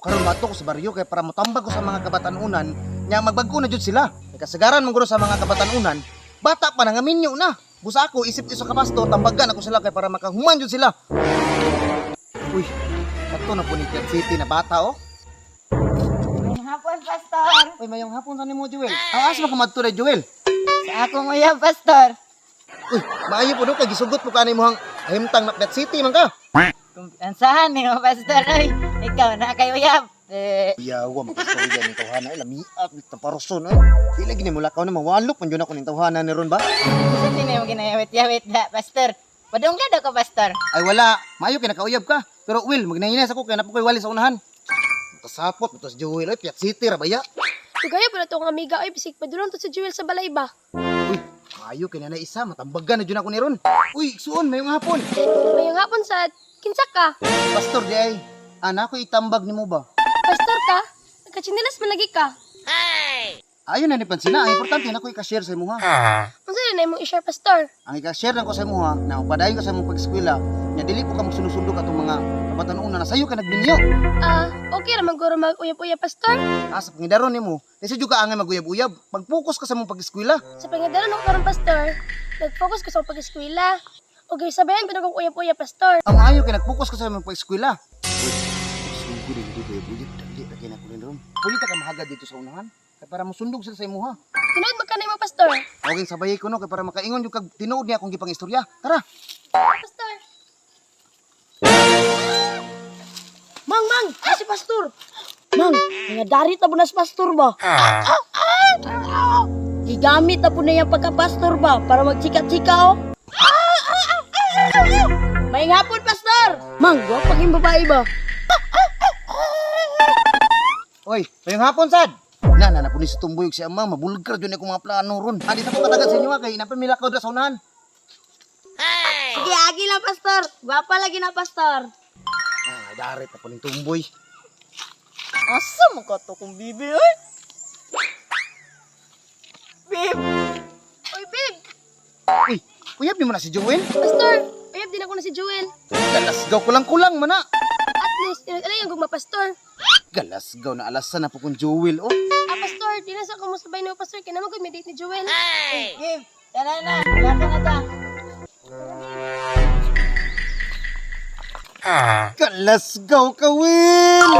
Karon maadto ko sa baryo kay para motambag ko sa mga kabatanunan nya magbag-o na jud sila. Kay kasagaran man guro sa mga kabatanunan, bata pa nangaminyo na. Busa ako isip isa ka pastor, tambagan ako sila kay para makahuman jud sila. Uy, ato na po ni Quezon City na bata oh. Mayong hapon, Pastor. Uy, mayong hapon sa nimo, Joel. Ang asa man ka madto ray, Joel? Sa akong uyab, Pastor. Uy, maayo po do kay gisugot mo kanay mohang himtang na Quezon City man ka. Kumpiyansahan ni mo, Pastor. Oy, ikaw na kay uyab. Eh, Yawa, makastorya ni tawhana. Ay, lamiak, taparuson. Ay, di lagi ni mulakaw na mawalok. Man yun ako ni tawhana ni ron ba? sa ni mo ginayawit-yawit na, Pastor. Padungga daw ko, Pastor. Ay, wala. Maayo kay nakauyab ka. Pero, Will, magnahinas ako kaya napo ko'y wali sa unahan. Makasapot, matos Joel. Ay, Piat City, rabaya. Tugayo pa na to akong amiga oy bisig padulong to si Jewel sa balay ba. Uy, maayo kay nanay isa. Matambagan na dyan ako ni ron. Uy, suon, mayong hapon. Mayong hapon sa kinsa ka? Pastor, di ay. Ana ko itambag ni mo ba? Pastor ka? Nagkatsinilas man lagi ka. Ayon na ni Pansina. Ang importante na ko i-share sa imuha. Unsa na imong i-share, pastor? Ang i-share lang ko sa imuha na padayon ka sa imong pag-eskwela nya dili po ka magsunod-sundok atong mga kabatanunan na sayo ka nagminyo. Ah, okay ra man guro mag-uyab-uyab, pastor. Ah, sa pangidaron nimo, kasi jud ka angay maguyab-uyab. Pag-focus ka sa mong pag-eskwela. Sa pangidaron ako karon, pastor, nag-focus ko sa akong pag-eskwela. Ug sabayan ko akong uyab-uyab, pastor. Ang maayo kay nag-focus ka sa mong pag-eskwela. Uy, sugod din dito uyab-uyab dali ra kay nako ron. Pwede ta ka mahagad dito sa unahan kay para mosundog sila sa imuha. Tinuod man ka na imo, pastor. Okay, sabayay ko no kay para makaingon jud kag tinuod niya akong gipangistorya. Tara. Pastor. Mang, mang, ah, si pastor. Mang, mga dari ta na si pastor ba? Gigamit na po na yung pagka-pastor ba para magchika-chika oh. May hapon, pastor. Mang, gwapa kayong babae ba? Oy, mayong hapon sad. Na na na pulis tumboy og si ama mabulgar jud ni akong mga plano ron. Adi sa ko katagan sa inyo ha, kay napamilakaw dira sa unahan. Sige, agi lang, pastor. Gwapa lagi na, pastor. Ah, darit na puling tumboy. Asa mo ka to kong bibi, oy? Babe, Oy, babe. Uy, uyab ni mo na si Joel. Pastor, uyab din ako na si Jewel. Galasgaw kulang-kulang man na. At least tinuod alay ang gugma, pastor. Galasgaw na alasan na po kong Joel oh. Ah, pastor, di na sa ko mosabay nimo, pastor, kay naman gud may date ni Jewel. babe, tara na. Wala ka na ta. Galasgaw ka, Will!